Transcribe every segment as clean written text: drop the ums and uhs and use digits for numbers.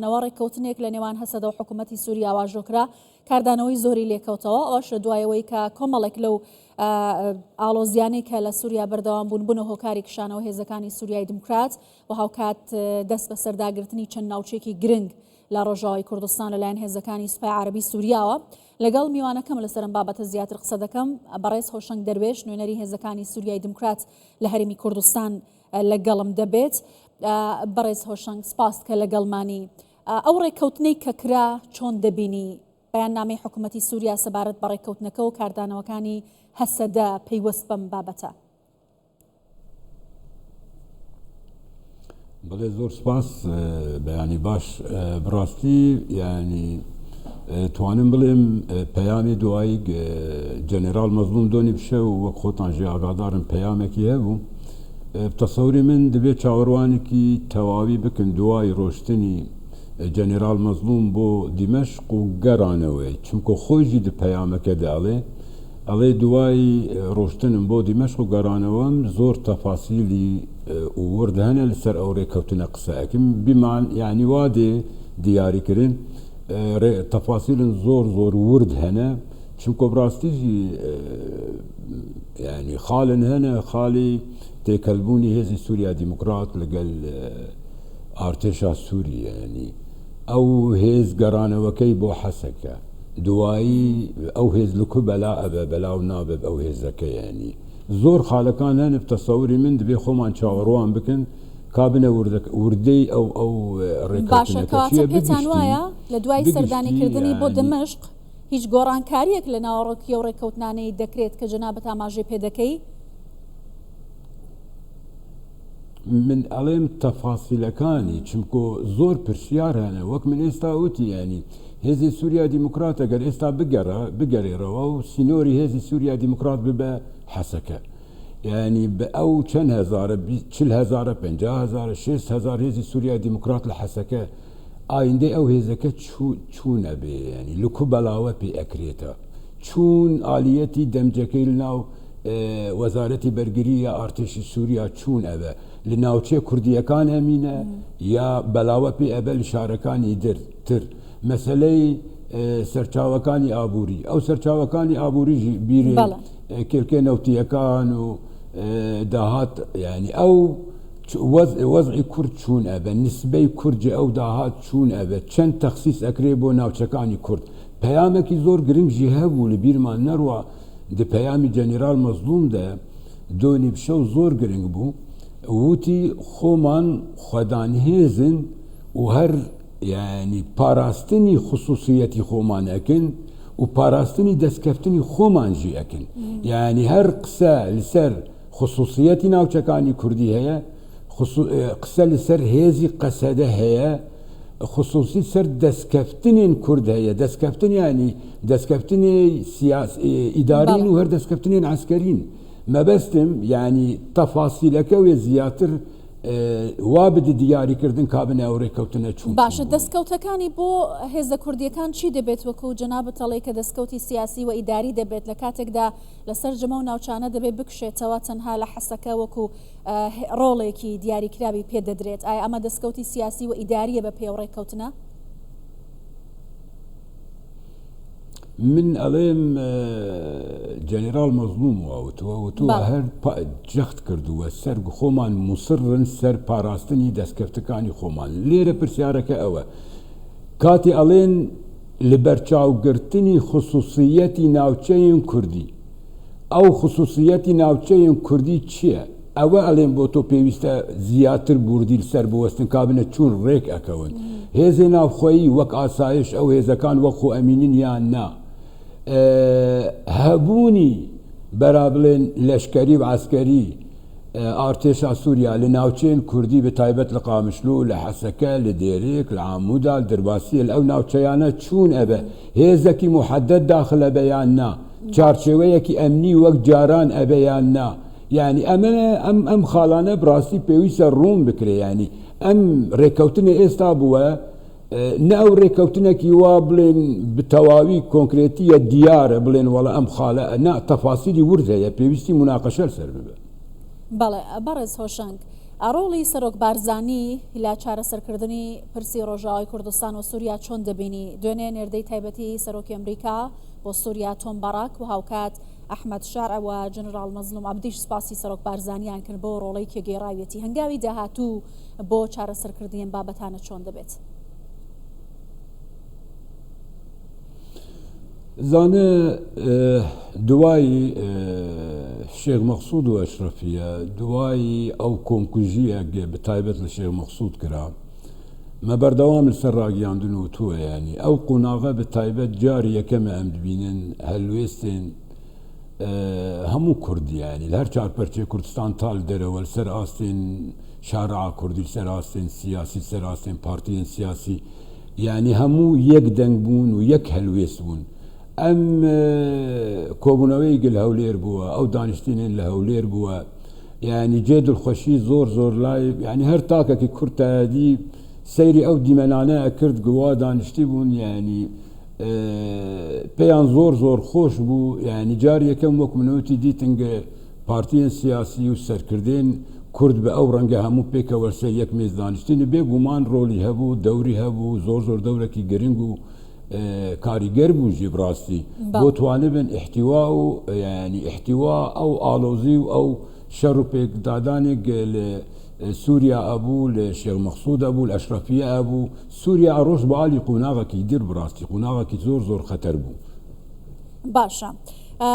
نەوە ڕێککەوتنێک لە نێوان هەسەدە و حکوومەتی سووریا واژۆکرا، کاردانەوەی زۆری لێکەوتەوە، ئەوەش لە دوای ئەوەی کە کۆمەڵێک لەو ئاڵۆزیانەی کە لە سووریا بەردەوام بوون بوونە هۆکاری کشانەوە هێزەکانی سووریای دیموکرات و هاوکات دەست بەسەرداگرتنی چەند ناوچەیەکی گرنگ لە ڕۆژاوای کوردستان لەلایەن هێزەکانی سوپای عەرەبی سووریاوە. لەگەڵ میوانەکەم لەسەر ئەم بابەتە زیاتر قسە دەکەم، بەڕێز هۆشەنگ دەروێش نوێنەری هێزەکانی سووریای دیموکرات لە هەرێمی کوردستان لەگەڵم دەبێت. بەڕێز هۆشەنگ سپاس کە لەگەڵمانی. ئەو ڕێککەوتنەی کە کرا چۆن دەبینی؟ بەیاننامەی حکوومەتی سووریا سەبارەت بە ڕێککەوتنەکە و کاردانەوەکانی هەسەدە پەیوەست بەم بابەتە. بەڵێ زۆر سپاس بەیانی باش بڕاستی یعنی توانم بڵێم پەیامی دوایی جەنێراڵ مەزلوم دۆنی بشە و وەک خۆتان ژێ ئاگادارن پەیامێکی هەبوو تەسەوری من دەبێت چاوەڕوانێکی تەواوی بکەن دوای ڕۆشتنی جەنێراڵ مەزلوم بۆ دیمەشق و گەڕانەوەی چونکە خۆیژی di پەیامەکە داڵێ ئەڵێ دوای ڕۆشتنم بۆ دیمەشق و گەڕانەوەم زۆر تەفاسیلی ورد هەنە لەسەر ئەو ڕێککەوتنە قسە ئەکەم بیمان یعنی وا دێ دیاریکردن تەفاسیلن زۆر زۆر ورد هەنە چونکە بڕاستی یعنی خاڵن هەنە خاڵی تێکەلبوونی هێزی سووریا دیموکرات لەگەل ئارتێشا سووری یعنی ئەو هێز گەڕانەوەکەی بۆ حەسەکە دوایی ئەو هێز لکو بەلا ئەبە بەلاو نابێت ئەو هێزەکە یعنی زۆر خالەکان هەن تەسەوری من دەبێ خۆمان چاوەڕوان بکەن کابنە وردەی ئەو ئەو باشە کەواتە پێتان وایە لە دوای سەردانیکردنی بۆ دمشق هیچ گۆڕانکاریەک لە ناوەڕۆکی ئەو ڕێککەوتنانەی دەکرێت کە جەنابت ئاماژەی پێ دەکەی؟ من ئەڵێم تەفاسیلەکانی چونکۆ زۆر پرسیار هەنە وەک من ئێستا وتی ینی هێزی سووریا دیموکرات ئەگەر ئێستا بگەڕە بگەرێرەوە و سینۆری هێزی سووریا دیموکرات ببە حەسەکە یعنی بە ئەو چەند هەزارە چل هەزارە پەنجا هەزارە شێست هەزار هێزی سووریا دیموکرات لە حەسەکە ئایندەی ئەو هێزەکە چوونە بێ ینی لکو بەلاوە پێ ئەکرێتە چوون ئالیەتی دەمجەکەی لەناو وەزارەتی بەرگری یا ئارتێشی سووریا چوون ئەبە لە ناوچێ کوردیەکان ئەمینە یا بەلاوە پێ ئەبە لە شارەکانی در تر مەسلەی سەرچاوەکانی ئابووری ئەو سەرچاوەکانی ئابووریژی بیرێ کێلکێ نەوتیەکان و داهات یعنی ئەو وەزعی کورد چوون ئەبە نسبەی کورد ئەو داهات چوون ئەبە چەند تەخسیس ئەکرێ بۆ ناوچەکانی کورد پەیامێکی زۆر گرنگژی هەبوو لە بیرمان نەڕوا di پەیامی جەنیرال مەزلوم دە دۆنی بشەو زۆر گرنگ بوو وتی خۆمان خودان هێزن و هەر یعنی پاراستنی خصوصیەتی خۆمان ئەکن و پاراستنی دەستکەفتنی خۆمان ژی ئەکن یعنی هەر قسە لەسەر خصوصیەتی ناوچەکانی کوردی هەیە قسە لەسەر هێزی قەسەدە هەیە خصوصی سەر دەستکەفتنین کورد هەیە دەستکەفتن ینی دەستکەفتنی سیاس ئیدارین و هەر دەستکەفتنین عسکەرین مەبەستم ینی تەفاسیلەکە وێ زیاتر وا بدی دیاریکردن کابنە ئەو ڕێککەوتنە چوون باشە دەستکەوتەکانی بۆ هێزە کوردیەکان چی دەبێت وەکو جەنابت ئەڵێی کە دەستکەوتی سیاسی و ئیداری دەبێت لە کاتێکدا لە سەرجەم ئەو ناوچانە دەبێت بکشێتەوە تەنها لە حەسەکە وەکو ڕۆڵێکی دیاریکراوی پێ دەدرێت ئایا ئەمە دەستکەوتی سیاسی و ئیداریە بە پێی ئەو ڕێککەوتنە؟ من ئەڵێم جەنێراڵ مەزلوم وا وتووە وتووە هەر جەخت کردووە سەر خۆمان موسڕن سەر پاراستنی دەستکەفتەکانی خۆمان لێرە پرسیارەکە ئەوە کاتی ئەڵێن لەبەرچاوگرتنی خصوصیەتی ناوچەیەن کوردی ئەو خصوصیەتی ناوچەیەن کوردی چییە؟ ئەوە ئەڵێم بۆ تۆ پێویستە زیاتر بوردیل سەر بوەستن کابنە چون ڕێک ئەکەون هێزێ ناوخۆیی وەک ئاسایش ئەو هێزەکان وەک خۆ ئەمینن یان نا هەبوونی بەرا بڵێن لەشکەری و عسکەری ئارتێشا سووریا لە ناوچەیەن کوردی بە تایبەت لە قامشلو لە حەسەکە لە دێرێک لە عامودا درباسیە لە ئەو ناوچەیانە چوون ئەبە هێزەکی محەدەد داخلە بە یان نا چارچێوەیەکی ئەمنی وەک جاران ئەبە یان نا یانی ئەمە ئەم ئەم خاڵانە بڕاستی پێویستە ڕوون بکرێ یانی ئەم ڕێککەوتنە ئێستا بووە نە ئەو ڕێککەوتنێکی وا بڵێن بتەواوی کۆنکرێتیە دیارە بڵێن وەڵا ئەم خاڵە نا تەفاسیلی ورد هەیە پێویستی مناقەشە سەر ببە. بەڵێ بەڕێز هۆشەنگ. ڕۆڵی سەرۆک بارزانی لە چارەسەرکردنی پرسی ڕۆژاوای کوردستان و سووریا چۆن دەبینی؟ دوێنێ نێردەی تایبەتی سەرۆکی ئەمریکا بۆ سووریا تۆم باراک و هاوکات ئەحمەد شەرع و جەنەراڵ مەزلوم عەبدیش سوپاسی سەرۆک بارزانیان کرد بۆ ڕۆڵەی کە گێڕاویەتی. هەنگاوی داهاتوو بۆ چارەسەرکردنی ئەم بابەتانە چۆن دەبێت؟ زانە دوای شێخ مەقسود و ئەشرەفیە دوای ئەو کۆمکوژیە بە تایبەت لە شێخ مەقسود کرا مە بەردەوام لەسەر ڕاگەیاندن و تووە ینی ئەو قۆناغە بە تایبەت جاری یەکەمە ئەم دبینن هەلوێستێن هەموو کوردیانی لە هەر چار پەرچەی کوردستان تا لە دەرەوە لەسەر ئاستێن شارع کوردی لەسەر ئاستێن سیاسی لەسەر ئاستێن پارتیێن سیاسی یانی هەموو یەک دەنگ بوون و یەک هەلوێست بوون ئەم کۆبوونەوەی گل هەولێر بووە ئەو دانیشتینێن لە هەولێر بووە یعنی جێ دڵخۆشی زۆر زۆر لای یعنی هەر تاکێکی کورتایەتی سەیری ئەو دیمەنانە ئەکرد گووا دانیشتی بوون یعنی پێیان زۆر زۆر خۆش بوو یعنی جار یەکەم وەک منوتی دیتن پارتیێن سیاسی و سەرکردێن کورد بە ئەو ڕەنگە هەموو پێکەوە سەر یەک مێز دانیشتین بێ گومان ڕۆلی هەبوو دەوری هەبوو زۆر زۆر دەورەکی گرنگ و کاریگەر بوو ژی بڕاستی بۆ توانبن ئیحتیوا و یعنی ئیحتیوا ئەو ئالۆزی و ئەو شەڕ و پێکدادانێک لە سووریا ئەبوو لە شێخ مەقسوود ئەبوو لە ئەشرەفیە ئەبوو سووریا ئەڕۆشت بە ئالی قوناغەکی در بڕاستی قوناغەکی زۆر زۆر خەتەر بوو. باشە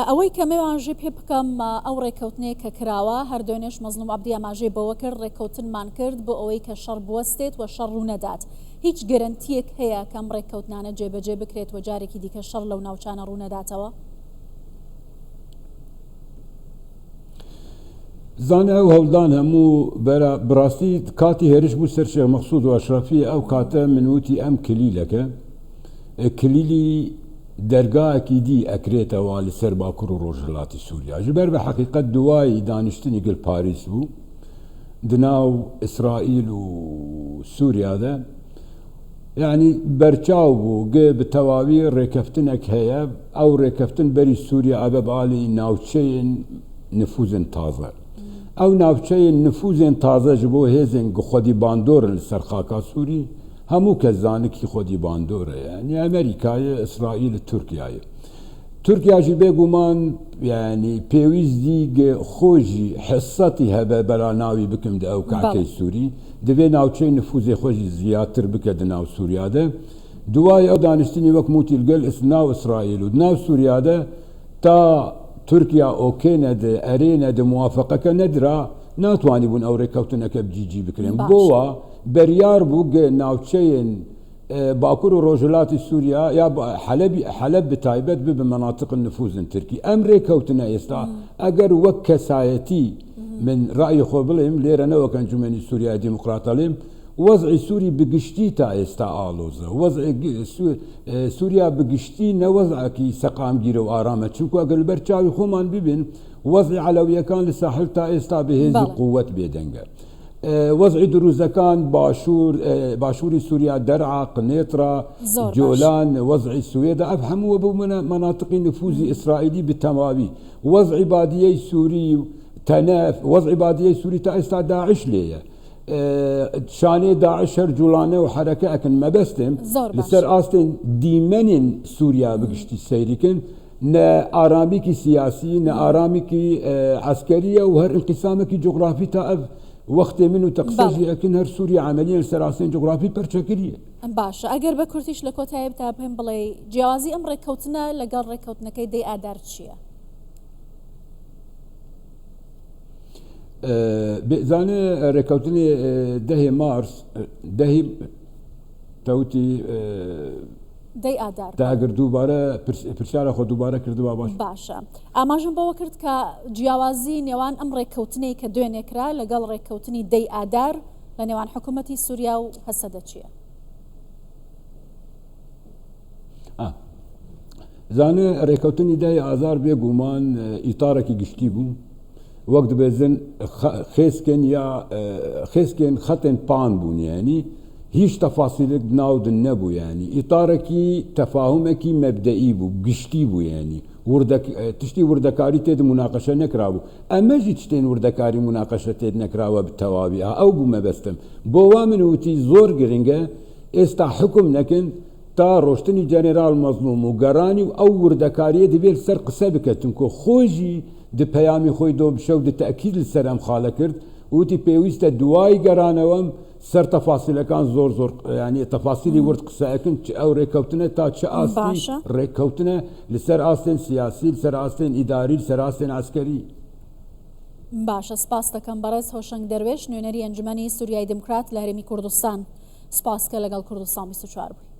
ئەوەی کە مێوانژی پێ بکەم ئەو ڕێککەوتنەیە کە کراوە هەر دوێنێش مەزڵوم عەبدی ئاماژەی بەوە کرد ڕێککەوتنمان کرد بۆ ئەوەی کە شەڕ بوەستێت و شەڕ ڕوونەدات هیچ گەرەنتیەک هەیە کە ئەم ڕێککەوتنانە جێبەجێ بکرێت و جارێکی دیکە شەڕ لەو ناوچانە ڕوونەداتەوە؟ زانە ئەو هەوڵدان هەموو بەرا بڕاستی کاتی هێرش بوو سەر شێخ مەقسود و ئەشرەفی ئەو کاتە من وتی ئەم کلیلەکە کلیلی دەرگایەکی دی ئەکرێتەوە لە سەر باکور و ڕۆژهەلاتی سوریا ژ بەر بە حەقیقەت دوای دانیشتنی گل پاریس بوو دناو ئیسرائیل و سوریادا یعنی بەرچاو بوو گە بە تەواوی ڕێکەفتنێک هەیە ئەو ڕێکەفتن بەری سووریا ئەبە بالی ناوچەیەن نفوزن تازە ئەو ناوچەیەن نفوزێن تازە ji بۆ هێزێن گخۆدی باندۆرن لەسەر خاکا سووری هەموو کەس زانە کی خۆدی باندۆرە یعنی ئەمریکایە ئیسرائیل تورکیایە تورکیا ژی بێگومان یعنی پێویست دی گە خۆژی حسەتی هەبە بەلا ناوی بکم دە ئەو کاکەی سووری دەبێ ناوچەی نفوزێ خۆژی زیاتر بکە دە ناو سووریا دە دوای ئەو دانیشتنی وەک موتی لگەل ناو ئیسرائیل و ناو سووریا دە تا تورکیا ئۆکێ نەدە ئەرێ نەدە موافقەکە نەدرا ناتوانی بوون ئەو رێککەوتنەکە بجیجی بکرێن بۆوە بەریار بوو گە ناوچەیەن باکور و ڕۆژهەلاتی سوریا یا حەلەبی حەلەب بتایبەت ببن مناطق نفوذن ترکی ئەم رێکەوتنە ئێستا ئەگەر وەک کەسایەتی من ڕأی خۆ بڵێم لێرە نەوەک ئەنجومەنی سوریای دیموکرات ئەڵێم وەزعی سوری بگشتی تا ئێستا ئاڵۆزە وەزعی سوریا بگشتی نە وەزعەکی سەقامگیرە و ئارامە چونکو ئەگەر لەبەر چاوی خۆمان ببین وەزعی عەلەویەکان لە ساحل تا ئێستا بەهێز و قووەت بێدەنگە وەزعی دروزەکان باشوور باشووری سووریا دەرعا قنێترا جۆلان وەزعی سوێدە ئەف هەمووە بوو مناتقی نفوزی ئیسرائیلی بتەواوی وەزعی بادیەی سووری و تەنەف وەزعی بادیەی سووری تا ئێستا داعش لێیە شانێ داعش هەر جوڵانە و حرەکە ئەکن مەبەستم لەسەر ئاستێن دیمەنین سووریا بگشتی سەیریکن نە ئارامیکی سیاسی نە ئارامیکی عەسکەریە و هەر ئینقیسامێکی جوغرافی تا ئەڤ وەختێ من و تە قسە ژی ئەکن هەر سوریە عەمەلیەن لەسەر ئاستێن جوغرافی پەرچەکریە. باشە ئەگەر بە کورتیش لە کۆتایبدا پێم بڵێی جیاوازی ئەم ڕێککەوتنە لەگەڵ ڕێککەوتنەکەی دەی ئادار چییە؟ بێزانێ ڕێککەوتنی دەهی مارس دەهی تەوتی دەی ئادار. تا ئەگەر دووبارە پرسیارە خۆ دووبارە کردبا باش. باشە ئاماژەم بەوە کرد کە جیاوازی نێوان ئەم ڕێککەوتنەی کە دوێنێ کرا لەگەڵ ڕێککەوتنی دەی ئادار لە نێوان حکوومەتی سووریا و هەسەدە چییە؟ زانێ ڕێککەوتنی دای ئازار بێ گومان ئیتارێکی گشتی بوو وەک دەبێزن خێسکێن یا خێسکێن خەتێن پان بوون یعنی هیچ تەفاسیلێک ناودن نەبوو یعنی ئیتارێکی تەفاهمێکی مەبدەئی بوو گشتی بوو یعنی. وردە تشتی وردەکاری تێد موناقەشە نەکرابوو ئەمەژی تشتێن وردەکاری موناقەشە تێد نەکراوە بتەواوی ئا ئەو بوو مەبەستم بۆ وا من وتی زۆر گرنگە ئێستا حوکم نەکن تا ڕۆشتنی جەنێراڵ مەزڵوم و گەڕانی و ئەو وردەکاریە دبێ لسەر قسە بکە چونکۆ خۆیژی د پەیامی خۆی دۆ بشەو د تەئکید لسەر ئەم خالە کرد وتی پێویستە دوای گەرانەوەم سەر تەفاسیلەکان زۆر زۆر یانی تەفاسیلی ورد قسە ئەکن چ ئەو رێککەوتنە تا چ ئاستی باشە. رێککەوتنە لسەر ئاستێن سیاسی لسەر ئاستێن ئیداری لسەر ئاستێن عەسکەری. باشە سپاست دەکەم بەڕێز هۆشەنگ دەروێش نوێنەری ئەنجومەنی سوریای دیموکرات لە هەرێمی کوردستان سپاس کە لەگەڵ کوردستان 24 بووی.